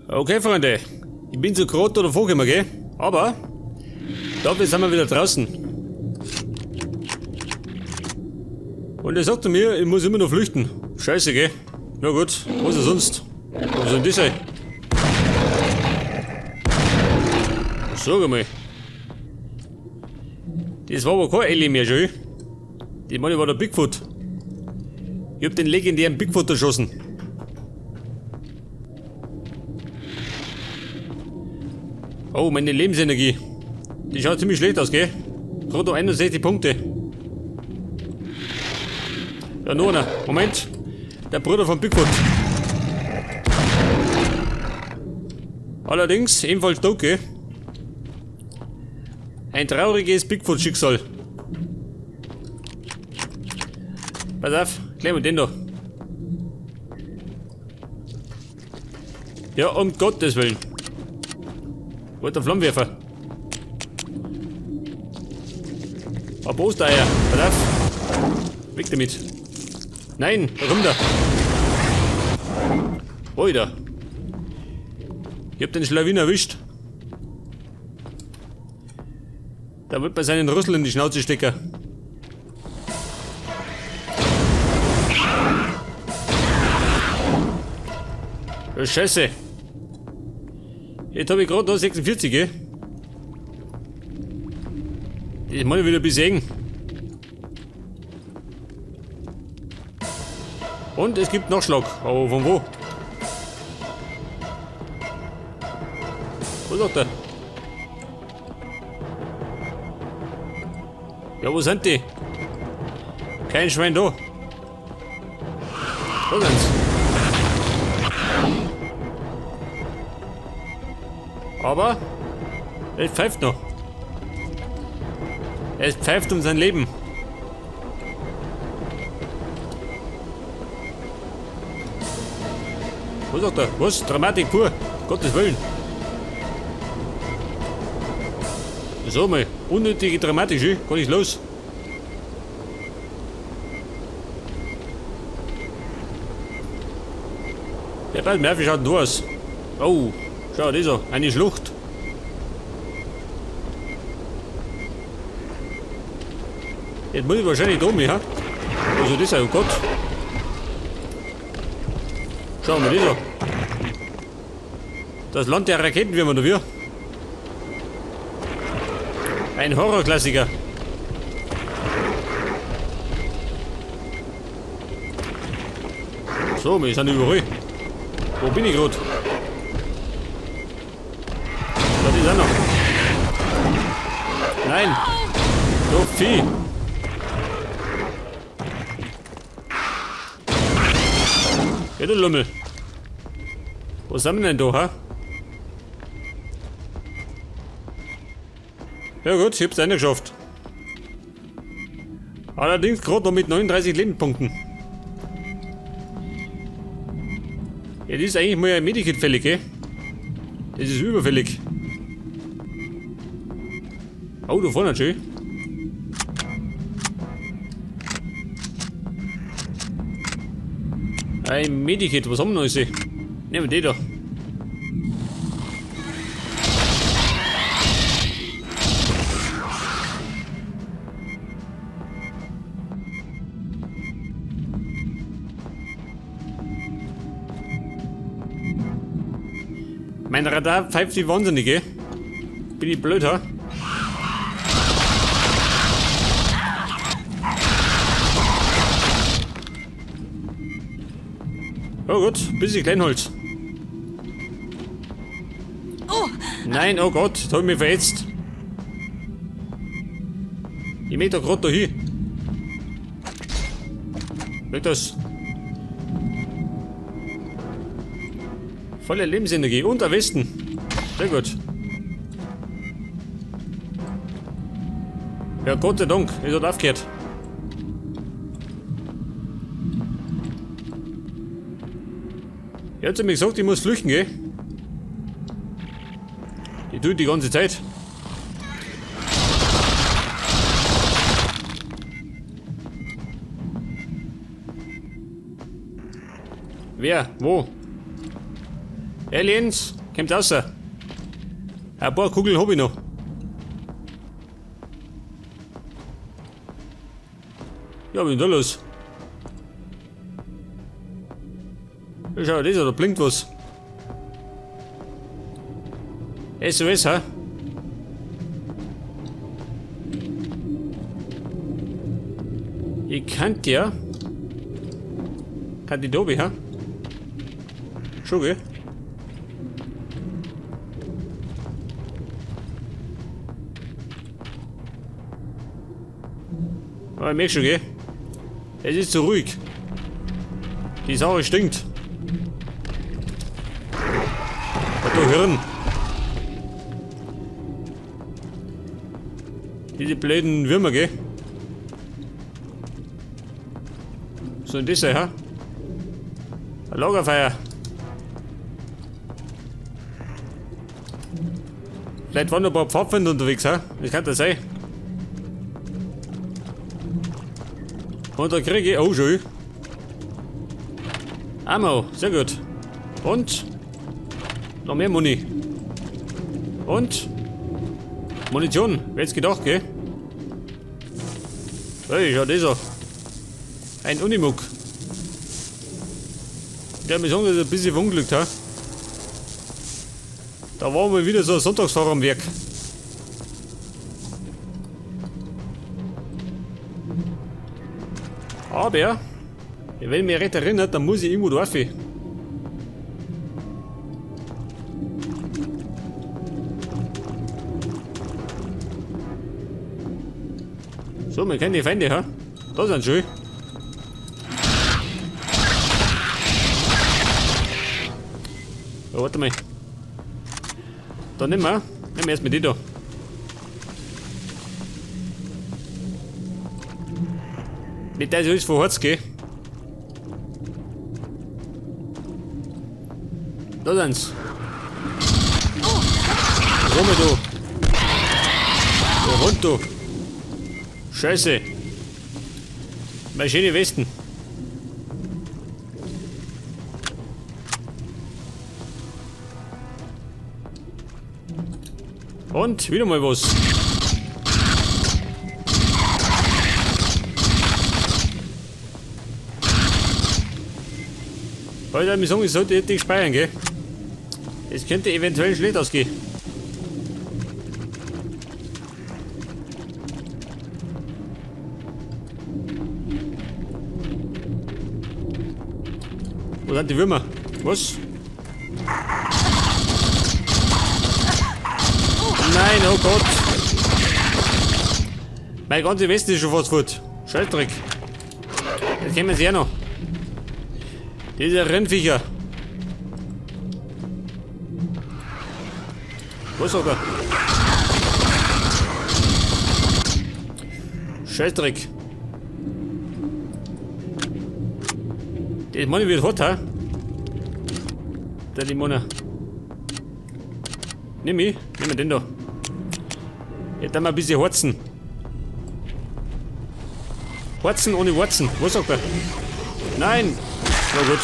Okay, Freunde, ich bin so grad da davor gekommen, gell? Aber dafür sind wir wieder draußen. Und er sagte mir, ich muss immer noch flüchten. Scheiße, gell? Na gut, was ist sonst? Was soll denn das sein? Sag einmal. Das war aber kein Alien mehr, schön. Die Mann war der Bigfoot. Ich hab den legendären Bigfoot erschossen. Oh, meine Lebensenergie. Die schaut ziemlich schlecht aus, gell? Gerade noch 61 Punkte. Ja, nur einer. Moment. Der Bruder von Bigfoot. Allerdings, ebenfalls tot, gell? Ein trauriges Bigfoot-Schicksal. Pass auf, gleich mal den da. Ja, um Gottes Willen. Wo ist der Flammenwerfer? Ab Ostereier. Pass auf. Weg damit. Nein, da kommt er. Alter. Ich hab den Schlawiner erwischt. Da wird bei seinen Rüssel in die Schnauze stecken. Ja, Scheiße. Jetzt hab ich grad noch 46, gell? Das muss ich wieder besiegen. Und es gibt Nachschlag. Aber von wo? Wo sagt er? Ja, wo sind die? Kein Schwein da. Da sind's. Aber es pfeift noch. Es pfeift um sein Leben. Was sagt er? Was? Dramatik pur. Gottes Willen. So mal. Unnötige Dramatik, schön. Kann ich los. Der bald mehr, wie schaut denn du aus? Oh, schau, das ist eine Schlucht. Jetzt muss ich wahrscheinlich da mich, ha? Also das ist ja, oh Gott. Schauen wir das an. Das Land der Raketenwürmer, oder wie? Ein Horrorklassiker. So, wir sind überall. Wo bin ich grad? Da ist auch noch. Nein! Du Vieh! Ja, du Lummel. Wo sind wir denn da, ha? Ja gut, ich hab's auch nicht geschafft. Allerdings gerade noch mit 39 Lebenspunkten. Ja, das ist eigentlich mal ein Medikit fällig, gell? Das ist überfällig. Oh, da vorne schön. Ein Medikit, was haben wir noch? Nehmen wir die da. Mein Radar pfeift wie wahnsinnig, gell? Bin ich blöd, ha? Oh gut, bisschen Kleinholz. Oh. Nein, oh Gott, da hab ich mich verätzt. Ich möchte da grad da hin. Weg das. Volle Lebensenergie und der Westen. Sehr gut. Ja, Gott sei Dank, es hat aufgehört. Er hat zu mir gesagt, ich muss flüchten, gell? Ich tue die ganze Zeit. Wer? Wo? Aliens, kommt raus. Ein paar Kugeln hab ich noch. Ja, was ist denn da los? Schau, das, da blinkt was. SOS, hä? Ich kannt ja. Kann die Dobi, hä? Schon, gell? Aber ich merk schon, gell? Es ist zu ruhig. Die Sache stinkt. Du Hirn. Diese blöden Würmer, gell? So, und das ja? Ein Lagerfeuer. Vielleicht waren noch ein paar Pfadfinder unterwegs, hä? Das kann das sein. Und da kriege ich. Oh, schön. Ammo, sehr gut. Und noch mehr Muni. Und Munition, wer hätte gedacht, gell? Hey, schau das an. Ein Unimog. Der hat mir sagen, dass er ein bisschen verunglückt, ha? Da war mal wieder so ein Sonntagsfahrer am Werk. Aber, wenn ich mich recht erinnere, dann muss ich irgendwo drauf. So, wir kennen die Feinde, ha? Da sind sie schon. Oh, warte mal. Da nehmen wir. Nehmen wir erstmal die da. Nicht, dass ich alles verharzt, gell? Da sind's. Komm mal da. Da Hund da. Scheiße. Meine schöne Westen. Und wieder mal was. Heute ich sagen, ich sollte nicht speichern, gell? Es könnte eventuell schlecht ausgehen. Wo sind die Würmer? Was? Nein, oh Gott! Meine ganze Weste ist schon fast fort. Scheißdreck. Jetzt kommen sie ja noch. Diese Rennviecher. Was sagt er? Scheißdreck. Das Money wird hot, hä? Der Limone. Nimm ich. Nimm den da. Jetzt mal ein bisschen horzen. Horzen ohne Warzen. Was sagt er? Nein! Na gut.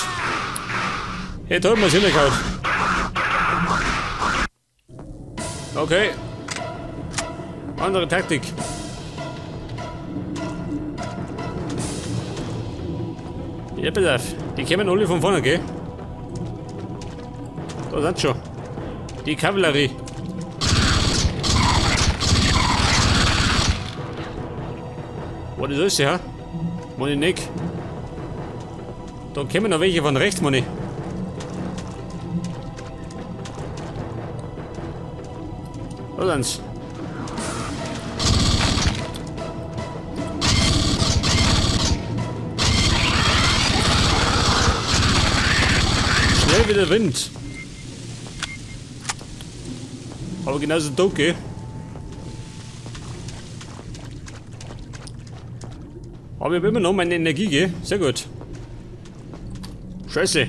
Jetzt hat man's hingehauen. Okay. Andere Taktik. Ja, pass auf. Die kommen alle von vorne, gell? Da sind schon. Die Kavallerie. Was ist das hier? Meine nicht. Da kommen noch welche von rechts, meine. Da sind's. Schnell wie der Wind. Aber genauso tot, gell? Aber ich hab immer noch meine Energie, gell? Sehr gut. Scheiße.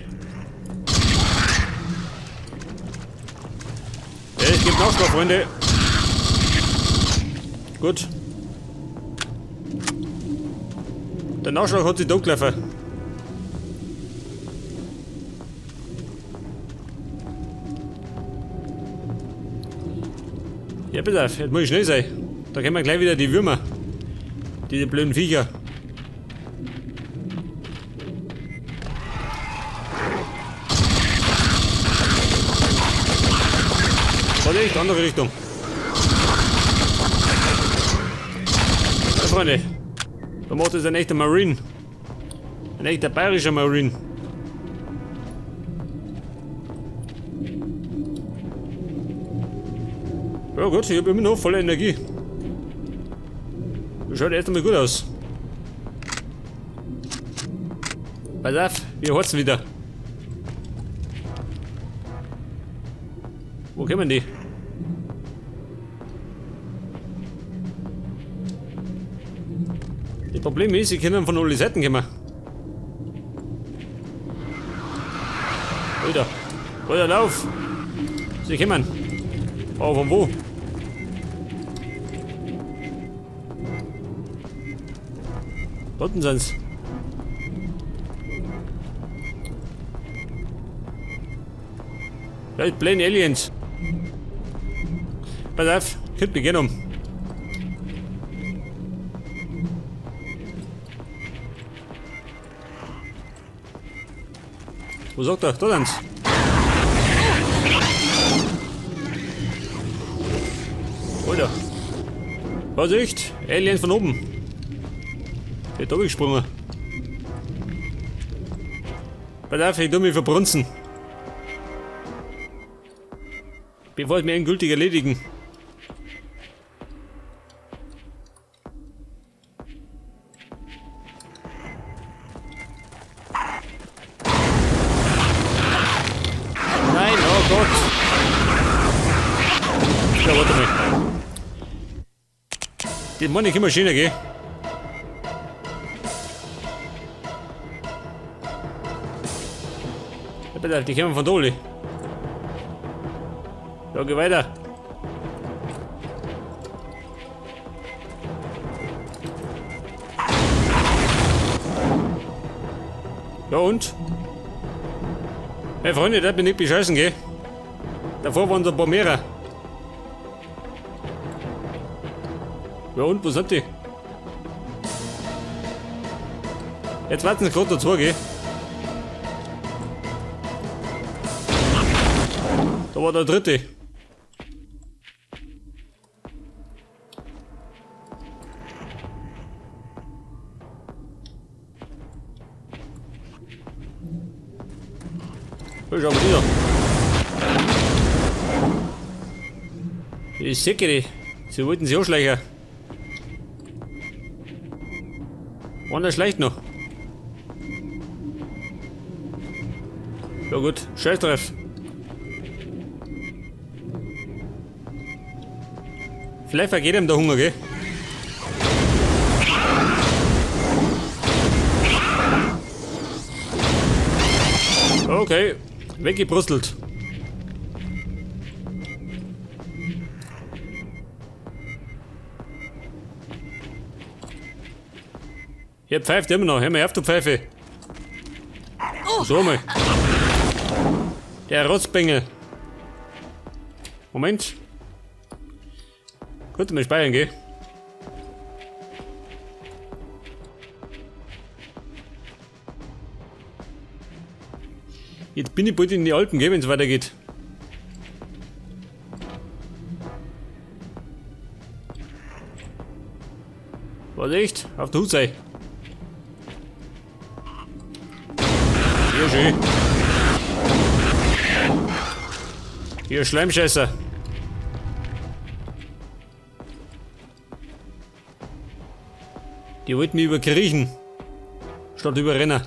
Es gibt Nachschlag, Freunde. Gut. Der Nachschlag hat sich totgelaufen. Ja, pass auf, jetzt muss ich schnell sein. Da kommen gleich wieder die Würmer. Diese blöden Viecher. Vorsicht, andere Richtung. Ja, Freunde. Da macht es ein echter Marine. Ein echter bayerischer Marine. Ja gut, ich habe immer noch volle Energie. Das schaut erst einmal gut aus. Pass auf, wir horzen wieder. Wo kommen die? Das Problem ist, sie können von allen Seiten kommen. Alter. Alter, lauf! Sie kommen. Aber von wo? Dort sind's. Ja, blöden Aliens. Pass auf, könnt mich gehen um. Wo sagt er? Da sind's. Alter. Vorsicht! Aliens von oben. Der ist gesprungen. Pass auf, ich tu mich verbrunzen. Bevor es mir endgültig erledigen. Nein, oh Gott. Ja, warte mal. Die meine ich immer schöner, gell? Ja, bitte, die kommen von da, Oli. Ja, geh weiter. Ja und? Hey Freunde, der bin nicht bescheißen, gell? Davor waren so ein paar mehrer. Ja und, wo sind die? Jetzt warten sie gerade dazu, gell? Da war der dritte. Schau mal wieder. Ich sehe die. Sie wollten sich anschleichen. Einer schleicht noch. Ja gut, scheiß drauf. Vielleicht vergeht ihm der Hunger, gell? Okay, weggebrustelt. Hier pfeift immer noch. Hör mal auf, du Pfeife. So mal. Der Rotzbengel. Moment. Kurz mal speichern, gell? Jetzt bin ich bald in die Alpen, gell, wenn's weitergeht. Was echt? Auf der Hut sei. Sehr schön. Ihr Schleimscheißer. Die wollten mich überkriechen. Statt überrennen.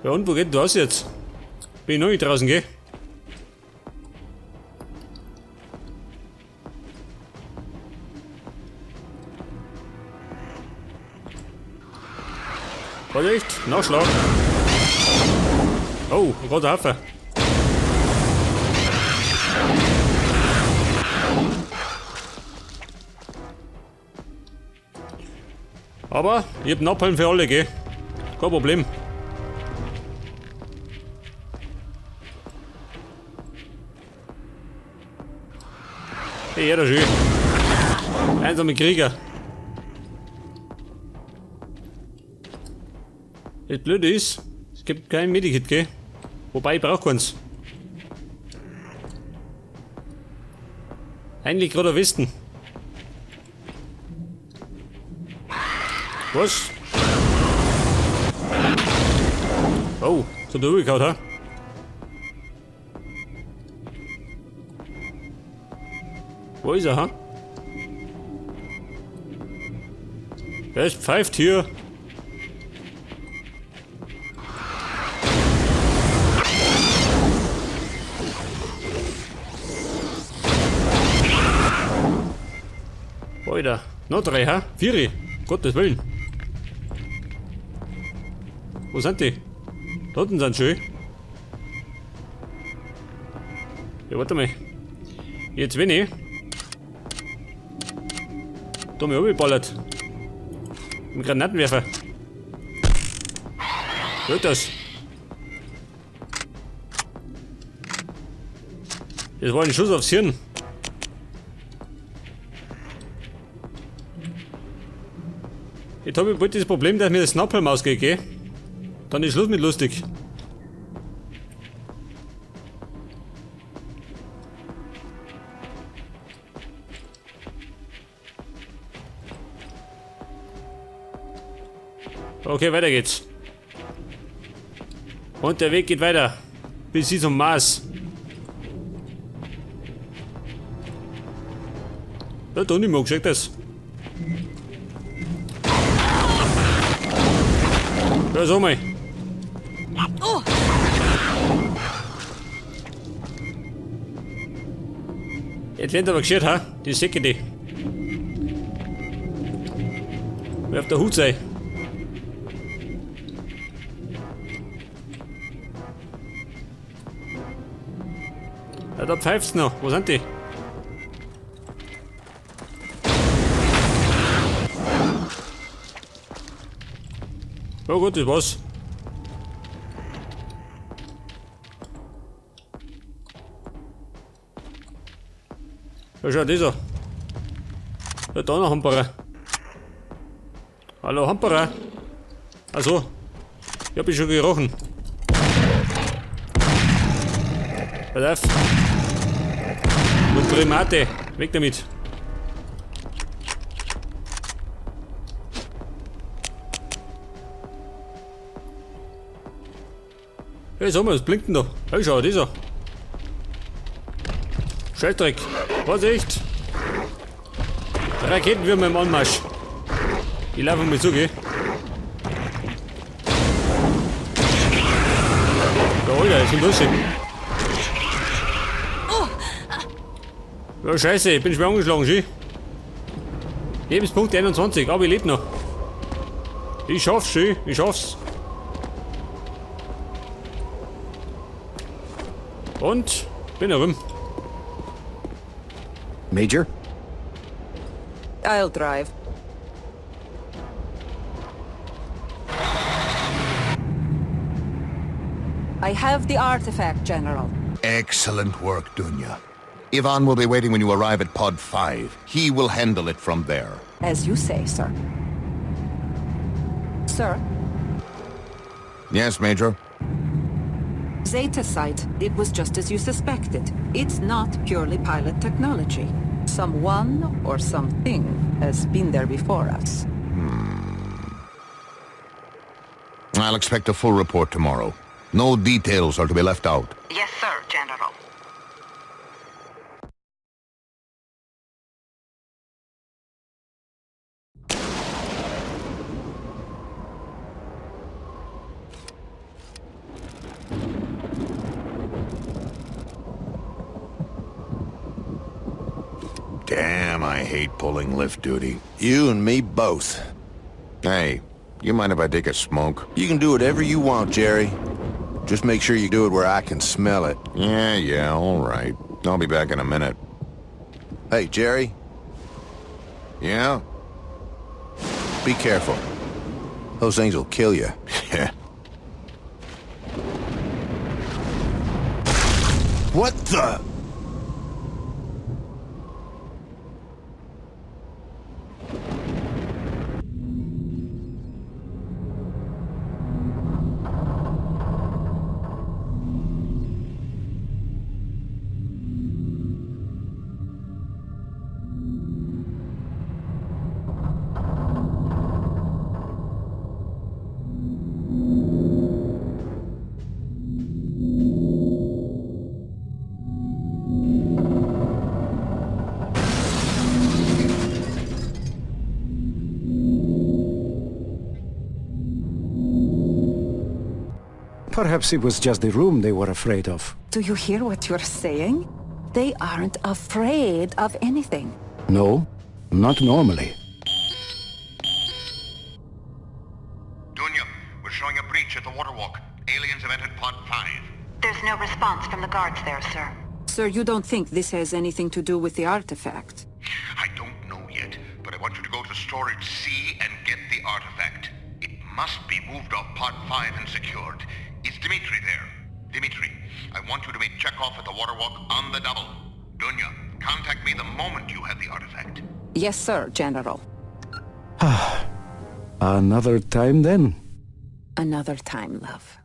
Ja und, wo geht denn das jetzt? Bin ich noch nicht draußen, gell? Vorsicht, Nachschlag. Oh, ein großer Haufen. Aber ich hab Napalm für alle, gell? Kein Problem. Hey, ja, da schön. Einsame Krieger. Das Blöde ist, es gibt kein Medikit, gell? Wobei, ich brauch keins. Eigentlich gerade Westen. Was? Oh, so durchgehauen, ha? Wo ist er, ha? Es pfeift hier. Alter, noch drei, ha? Vier. Gottes Willen. Wo sind die? Da unten sind sie schon. Ja, warte mal. Jetzt wenn ich. Da hab ich runtergeballert. Mit Granatenwerfer. Hört das? Das war ein Schuss aufs Hirn. Jetzt hab ich bald das Problem, dass mir das Napalm ausgeht, gell? Dann ist Schluss mit lustig. Okay, weiter geht's. Und der Weg geht weiter. Bis hin zum Mars. Ja, da nicht mehr gesagt das. Ja, so mal. Oh. Jetzt wird aber geschert, ha? Die Säcke, die. Wer auf der Hut sei. Ja, da pfeift's noch. Wo sind die? Oh gut, das war's. Ja, schau, das an. Ja, da noch Hamperer. Hallo Hamperer. Achso. Ich hab ihn schon gerochen. Pass auf. Und Primate. Weg damit. Hey, sag mal, was blinkt denn da? Hey, schau, dieser. Scheißdreck. Vorsicht! Raketenwürmer im Anmarsch. Ich laufe mal zu, gell? Da, Alter, ist denn lustig? Ja, scheiße, ich bin schwer angeschlagen, schön. Lebenspunkt 21, aber ich lebe noch. Ich schaff's, schön, ich schaff's. Und bin herum. Major? I'll drive. I have the artifact, General. Excellent work, Dunya. Ivan will be waiting when you arrive at Pod 5. He will handle it from there. As you say, sir. Sir? Yes, Major? Zeta site, it was just as you suspected. It's not purely pilot technology. Someone or something has been there before us. I'll expect a full report tomorrow. No details are to be left out. Yes, sir, General. Damn, I hate pulling lift duty. You and me both. Hey, you mind if I take a smoke? You can do whatever you want, Jerry. Just make sure you do it where I can smell it. Yeah, yeah, all right. I'll be back in a minute. Hey, Jerry. Yeah? Be careful. Those things will kill you. Yeah. What the? Perhaps it was just the room they were afraid of. Do you hear what you're saying? They aren't afraid of anything. No, not normally. Dunya, we're showing a breach at the waterwalk. Aliens have entered Pod 5. There's no response from the guards there, sir. Sir, you don't think this has anything to do with the artifact? I don't know yet, but I want you to go to Storage C and get the artifact. It must be moved off Pod 5 and secured. Is Dmitri there? Dmitri, I want you to meet Chekhov at the waterwalk on the double. Dunya, contact me the moment you have the artifact. Yes, sir, General. Another time then. Another time, love.